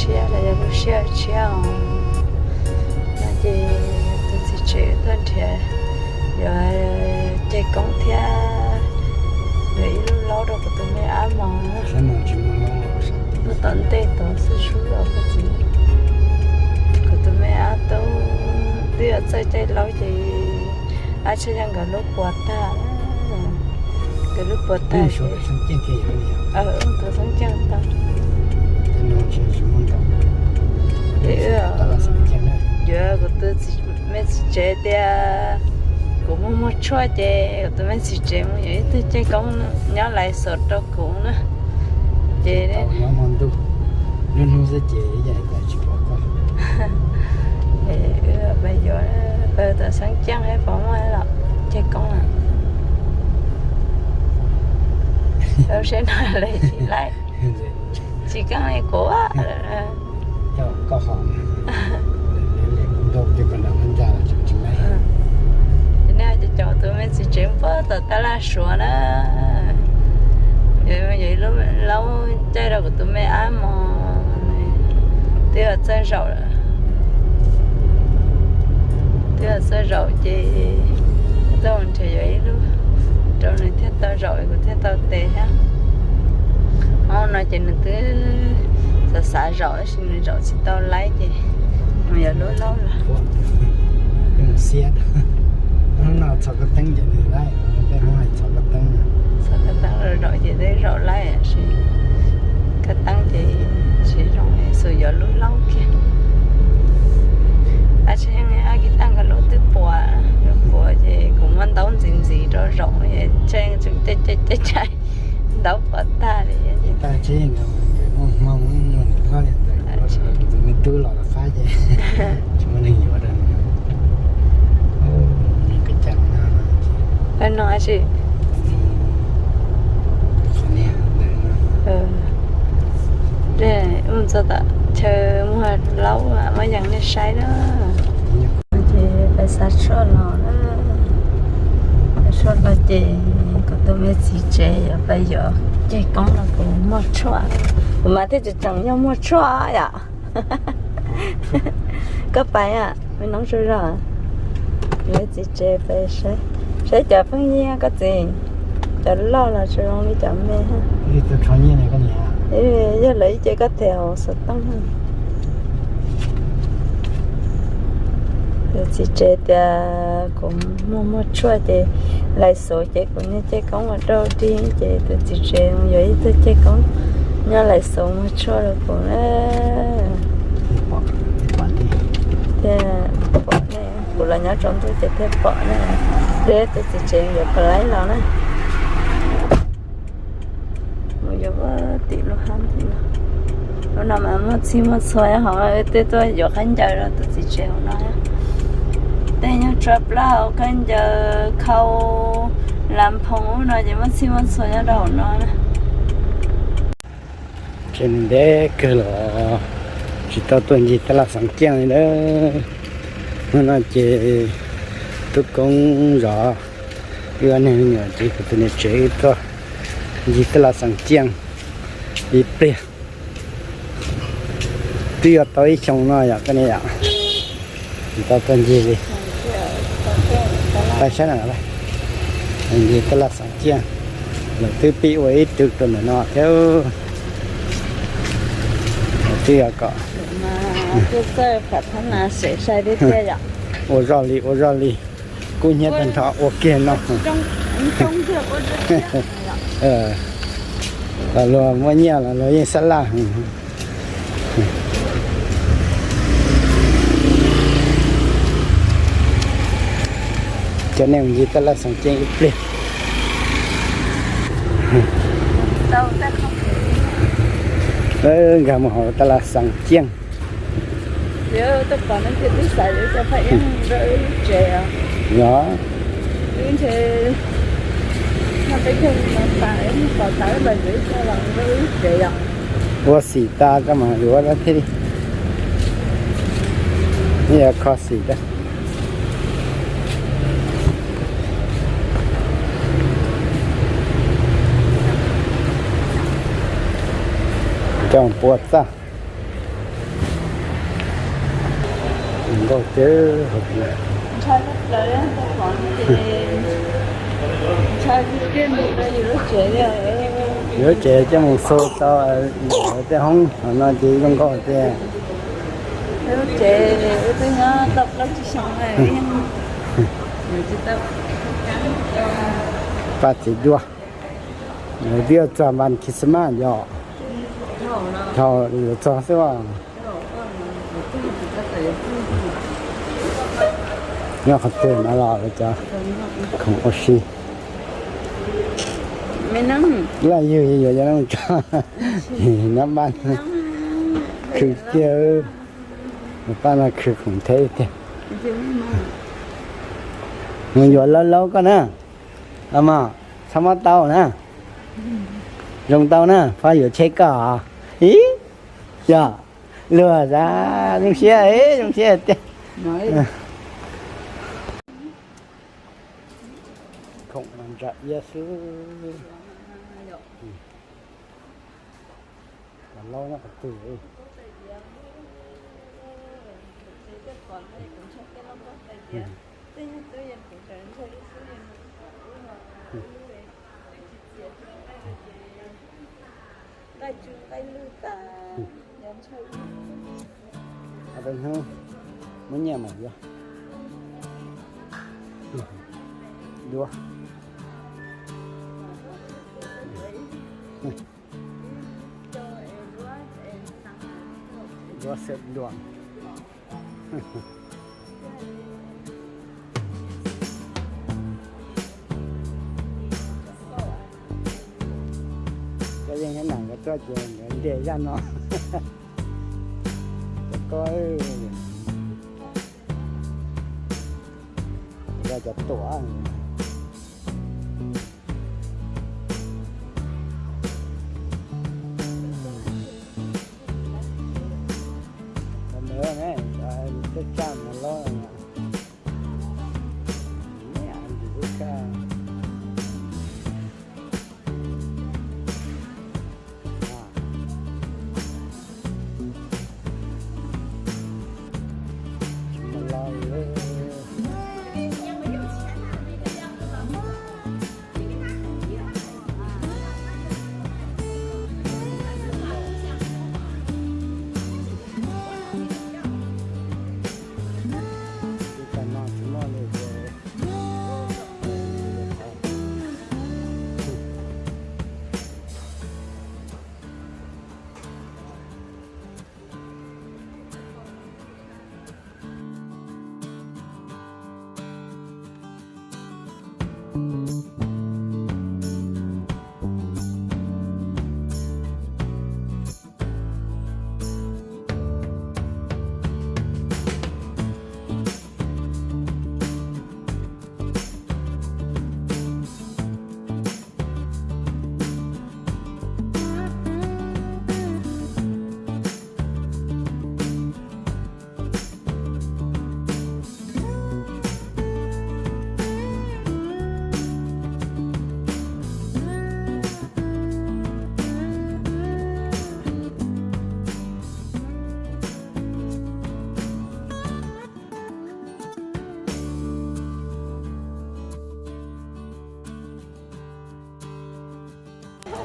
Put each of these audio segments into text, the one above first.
Los yog lub sij hawm tshiab os, no ces tus txiv tsev tuaj nrhiav yuav ceg koob thiab yuav ib lub laub rau kuv tus me ab mos. Lub tom ntej tod xwb sub los kuv txiv, kuv tus me ab tub twb yuav txawj caij laub ces ab tshaj yog nkawd lub puas tag, nkawd lub puas tag ces tus xeeb ceej tau. Ces wb yuav kuv tus me txiv tsev tias kuv muaj muaj tshuaj ces kuv tus me txiv tsev mus yuav ib tug ceg koob nyob lais xos rau kuv na. Ces lub hnub xwb ces tsis pom koj. Wb pais yuav, pais tom xeeb ceej pom muaj los ceg koob. Lub sij hawm no lawv tsis laij, tsis keej li kuv. Ces nej cov cov tus me txiv tsev puag tom tab laj suav na, yog ib lub laub caij rau kuv tus me ab mos, twb yog txawj zaum lawm, twb yog txawj zaum ces tuaj nrhiav yuav ib lub rau nws thiaj tau zaum kuv thiaj tau tes thiab. Hmo no ces nws twb xav xav zaum tab sis nws zaum tsis tau laib ces mus yuav lub laub los. Xiab, hnub no txhos koj teeb ces nws laib, tej hnub hais txhos koj teeb, txhos koj teeb los zaum ces twb zaum laib tab sis koj teeb ces tsis zoo, xum yuav lub laub kiag. Tab sis yeej ab kis tag nkawd lub twb puas, puas ces kuv muab ntaub ntxiv ntxiv rau zaum, tsheej tseem caij caij caij caij ntaub puas tag li. Tus me tub los qab ces tsis muaj neeg yuav rau. No sis, mus txog tom chaw muag laub muab yees nej saib na. Ces pais xa tshuaj los na, xa tshuaj los ces kuv tus me txiv tsev yuav pais yuav ceg koob los kuv muaj tshuaj, kuv mas thiaj tseem tseem yog muaj tshuaj yom. Koj pais me noob zog zog, kuv txiv tsev pais saib, saib cov pheej yig koj txiv, cov loj los tsis zoo li cov me. Yog lawv ib ce koj them hauv xov tooj. Kuv txiv tsev tias kuv muaj muaj tshuaj ces lais xus ces kuv niag ceg koob ua rau dig ces tus txiv tsev yuav ib tug ceg koob nyob lais xus muag tshuaj rau kuv na. Thiaj pom ne, kuv los nyob tsaus ntuj ces thiaj pom ne. Tus txiv tsev yuav pais laib los na. Mus yuav tim lub hab tim no. Lub no mas muaj txhij muaj txhua hauv, tej tuaj yuav khaub ncaws rau tus txiv tsev hauv no. Tej nyuag tshuaj plaub hau, khaub ncaws, khau, las phoos ub no ces muaj txhij muaj txhua nyob rau hauv no na. Ces ntev kawg los tsis tau tuaj ncig tab laj xeem ceej li lawm. Hnub no ces tub koob zov wb ob niag me nyuam ces kuv tus niam tsev wb tuaj ncig tab laj xeem ceej ib pliag. Twb yuav tau ib xyoos no yom koj niam yom, tsis tau tuaj ncig li. Pais saib na, ncig tab laj xeem ceej, lawv twb pib ua ib tw rau ntawm no thiab. Twb yog kom ua zoj li ua zoj li, kub hnyiab tag nrho ua kiag no. Los luag muaj nyiaj los luag yeej sab laj. Cov neeg ncig tab laj xeem ceej ib pliag. Nkag mus hauv tab laj xeem ceej. Yog, ua xim tas koj mas yuav dab thiaj li, yuav kho xim tas. Coj puas txaj. Nkauj tiag. Yus lub tsev coj mus xu tau, tej hoob no ces zoo nkauj tiag. Paj txiv dua, twb yuav txog npaj Christmas yom. Thaum yuav txog xwb as. Nyob qhov twg no los lawv cov khoom ua si. Laj ywg yuav cov no tso, nyob npaj khwv tiag. Nws pab no khwv khoom thiab tiag. Mus yuav laub laub koj na. Los mas, txhob mob tau na. Zoo tau na, pab yuav tsheb koj os. Ib, yog, luag xav zoo siab, zoo siab tiag. Khoom ntsa iab xwb. Cov laub nyob qhov twg? Muab nyiaj mas yuav. Dua. Dua xwm dua. Cov yeej thiab na, nkawd tuaj ces nkawd nce zaj no. Cov ko, cov tuam. Cov ntawd ne, cov tej tsaj no loj.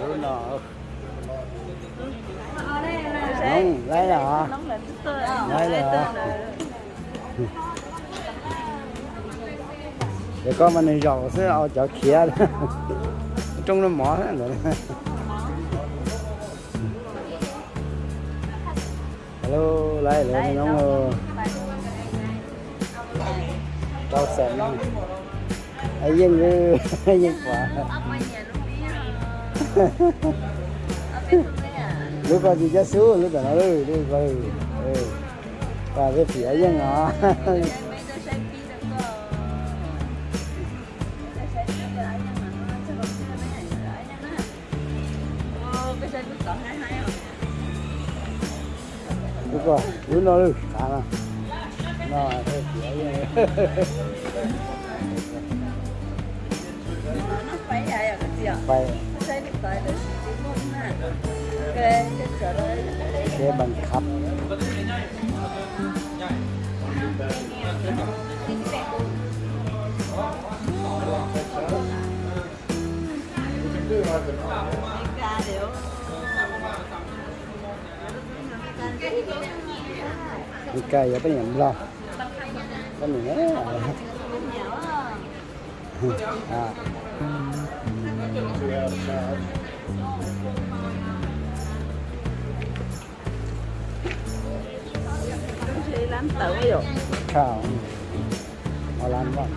Lub no. Noo, laib los? Laib los? Ces koj mas nws zaum xwb, cov khiav rooj no mov ntawd. Hello, laib lawm no. Rau xeem no. Yeej, yeej pom. Lub ko tsis cab xub, lub tom no, lub ko. Pom peb phim yeej os. Lub ko, lub no lub qav no. No, pais, pais, peb npam khab. Koj yuav poj niam Nplog, poj niam. Khau, ua lab npoj.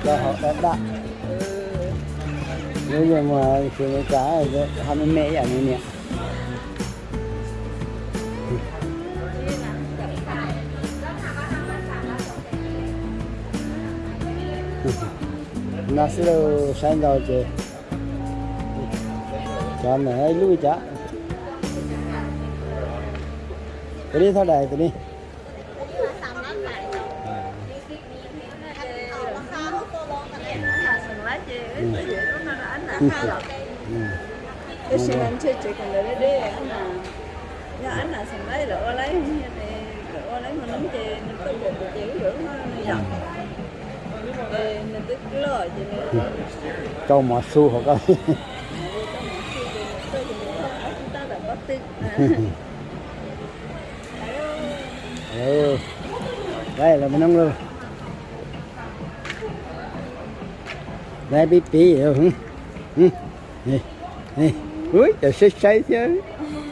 Rau hauv dab dab. Lub yeej muag xyoo Meskas ho me me ib yam li niam. No xwb lauj, saib ntau ces cov ntawm ib lub cas. Tus li thoj dais tus li. Tab sis mas ntshe tsev kom ntawd deb deb, yog ab nam xeem laib lawv ua laib, lawv ua laib hmo nub ces nws tuaj pom kuv ces wb yuav lub no nws yom. Ces nws twb loj ces nws rau mov xu hauv koj. Rau mov xu ces nws tuaj ces nws thauj ob tug tab tom pob tw. Lawv me noog lauj. Lawv pib pib, ub, cov saib saib thiab,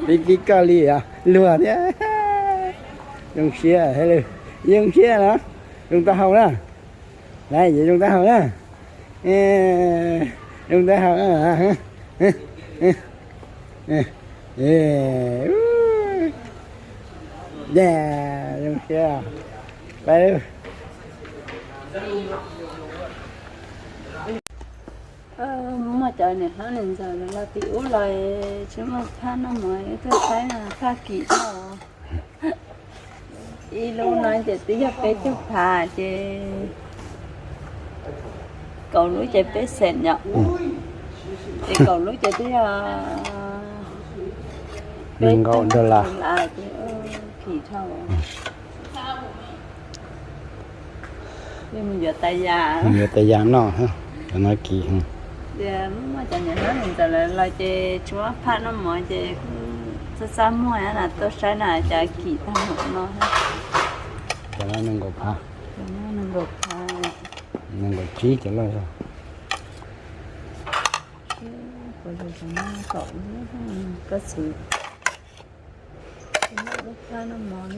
pib pib koj li os, luag thiab. Zoo siab, zoo siab no, zoo taub hau na. Lawv ces zoo taub hau na. Zoo taub hau na. Zoo siab. Pab, muaj cov niam hlob niam ntxawm los tim ub los tsis muaj phab noj mov, ib tug saib no phaj kim dhau. Ib lub no ces twb yog peb caug phav ces kaum lub ces peb xees yom. Ces kaum lub ces twb yog peb caug dollar, ces kim dhau. Mus yuav tais yas, mus yuav tais yas noj, cov no kim. Tias muaj cov niam hlob niam ntxawm lawv los ces tsis muaj phaj noj mov ces kuj txaj txaj muag na, tuaj saib na cas kim tag npaum no. Cov no nees nkaum phav. Nees nkaum phav. Nees nkaum tsib cov loj zog. Koj txwv,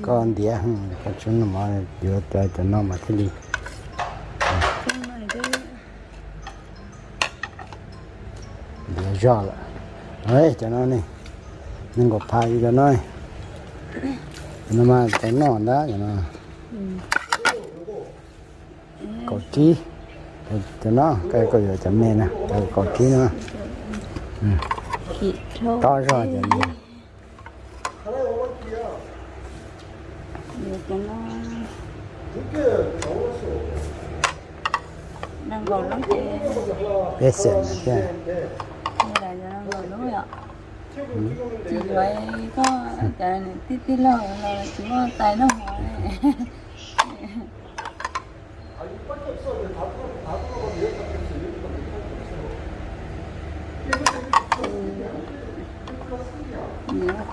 koj ntiav, koj tsis noj mov yuav cov no mas thiaj li ntiav zog lawm. Cov no ne, nees nkaum phav cov no. Cov no mas tau noj ntag cov no. Kaum tsib, cov no, koj yuav cov me na, cov kaum tsib no. Tob zog cov no. Peb xees thiab. Tsis yuav koj cov tij tij laug los tsis muaj tais noj mov.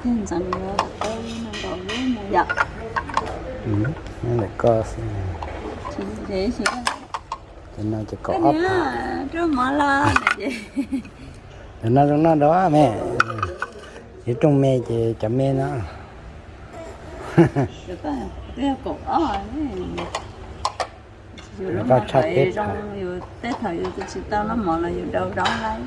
Ntxeev yuav tau nees nkaum lub mus yom. Ntawm koj xwb. Ces no ces kaum ob phav. Rau mov los. Cov no zoo noj dua me. Yuav rooj me ces cov me no. Kaum ob. Yus lub no tshaj teb zoo, yus tej thaum yus tsis tau noj mov los yus dau dau laib.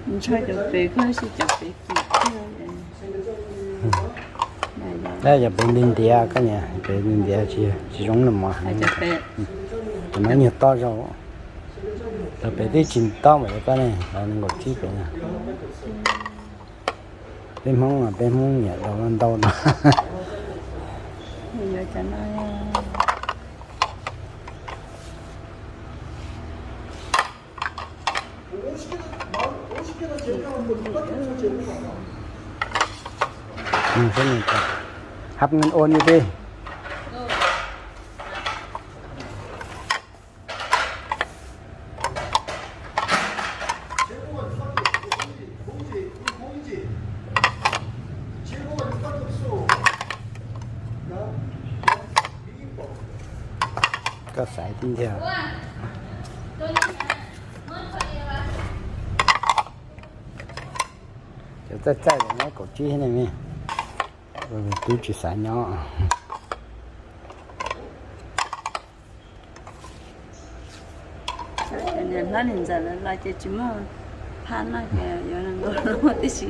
Ntshaw cov pem koj, sis cov pem kim kiag. Cov pem ntiav ntiav, koj niam, pem ntiav ntiav tsis zoo noj mov. Cov no nyuag tob zog. Cov pem twb tsis tob npaum li koj ne, nees nkaum tsib pem no. Peb Hmoob, peb Hmoob nyiam dau ntau no. Hab nqi ua li tej. Koj xaiv tib ntiag. Cov txaij txaij los nyob kaum tsib ne, twb tsis xav nyob. Niam hlob niam ntxawm los ces tsis muaj phaj noj ces yuav nkaus los tib si.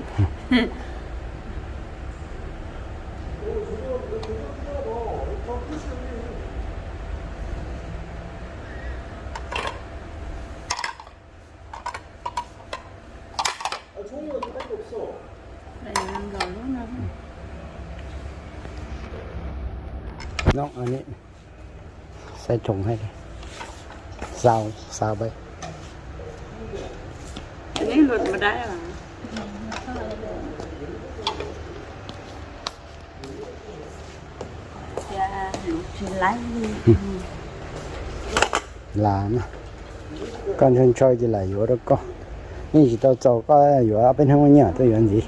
No, xav thoom hais, xav, xav pais. Las na, koj ntshaw ntshaw ces lam yuav rau koj. Yeej tsis tau txaus koj yuav ob peb hnub nyiaj tuaj yuav ntxiv.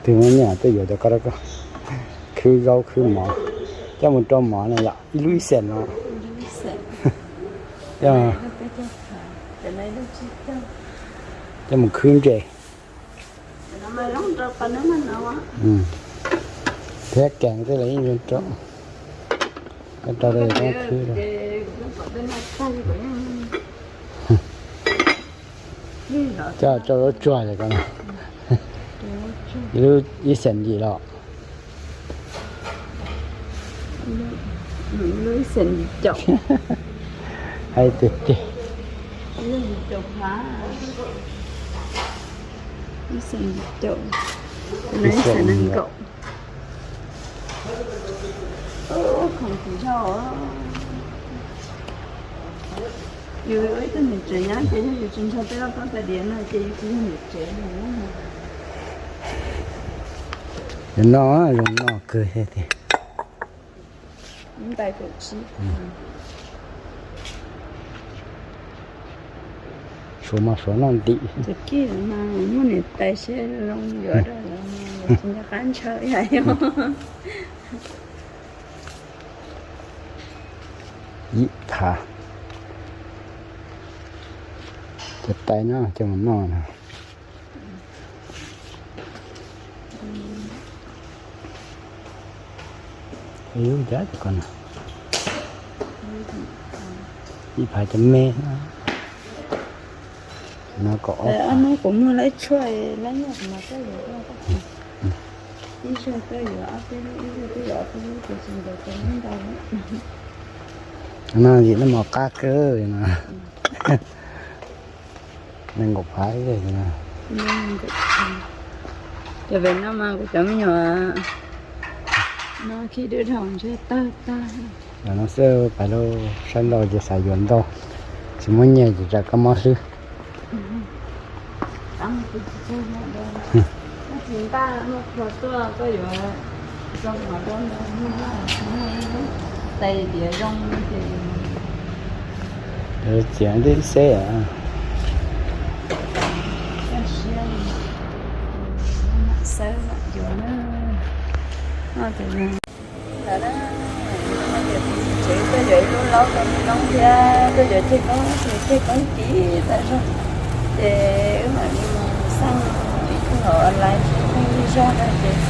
Twg muaj nyiaj tuaj yuav cov ko rau koj. Khwb zaub khwb mov, coj mus rau mov na yom, ib lub ib xees no. Coj mus khwb ntses. Thiab kees tej los yeej zoo rau, rau khwb. Coj rau lub tsuag li ko no. Ib lub ib xees yim los. Hais tiag tiag. Yus ib tug niam tsev nyob ces yog yus tsis nrog peb loj koob tais diav no ces yus tsis yog niam tsev. Yus no zoo no kawg thiab tiag. Suav mas suav noj ntim. Muaj niam tais seb zoo yuav rau lawv, tsis nco qab ntshaw yom. Yim phav. Cov tais no coj mus noj no. Ib lub cas ko no, ib phav cov me no. Ob hnub kuv muag lawm tshuaj lawm, ib zaug tuaj yuav ob peb lub, ib zaug tuaj yuav ob peb lub ces tsis ntaus tau ntau. No yim no mos qab kawg no. Nees nkaum phav. Cov pem no mas kuv cov me nyuam no khib dub dhau ntshe tawg tag. Yog no xwb, pais lub sab laug ces xav yuav ntau, tsis muaj nyiaj ces tsam koj mob xwb. Txiav tib xeb. Tsev tuaj yuav ib lub laub rau me noob thiab tuaj yuav ceg koob, ceg koob kis tas zog. Ces wb mam li mus xaj ib tug hauv online pheej yig zog no ces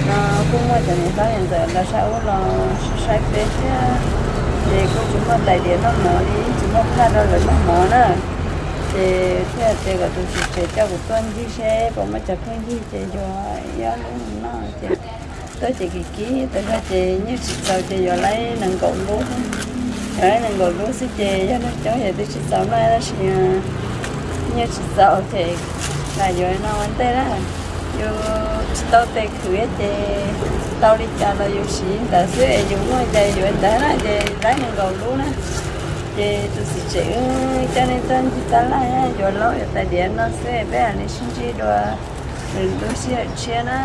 no kuj muaj cov niam hlob niam ntxawm los sab ub los saib peb thiab. Ces kuj tsis muaj tais diav noj mov li, tsis muaj phaj rau lawv noj mov na. Ces thiaj tias kom tus tswv tsev coj kuv tuaj ncig seb puas muaj cov pheej yig ces yuav ib ob lub noj ces tuaj ces kis kis tas zog ces nyiaj tsis txaus ces yuav lawm nees nkaum lub. Yuav lawm nees nkaum lub xwb ces yog noj coob ces twb tsis txaus noj tab sis nyiaj tsis txaus ces lam yuav no ua ntej na. Yus tsis tau tes khwv ces tau li cas los yus siv ntawd xwb, yus muaj ces yuav ntawd na, ces laib nees nkaum lub na. Ces tus txiv tsev coj nej tuaj ncig tab laj, yuav laub yuav tais diav no xwb, peb mam li sib ntsib dua lwm lub sij hawm tshiab na.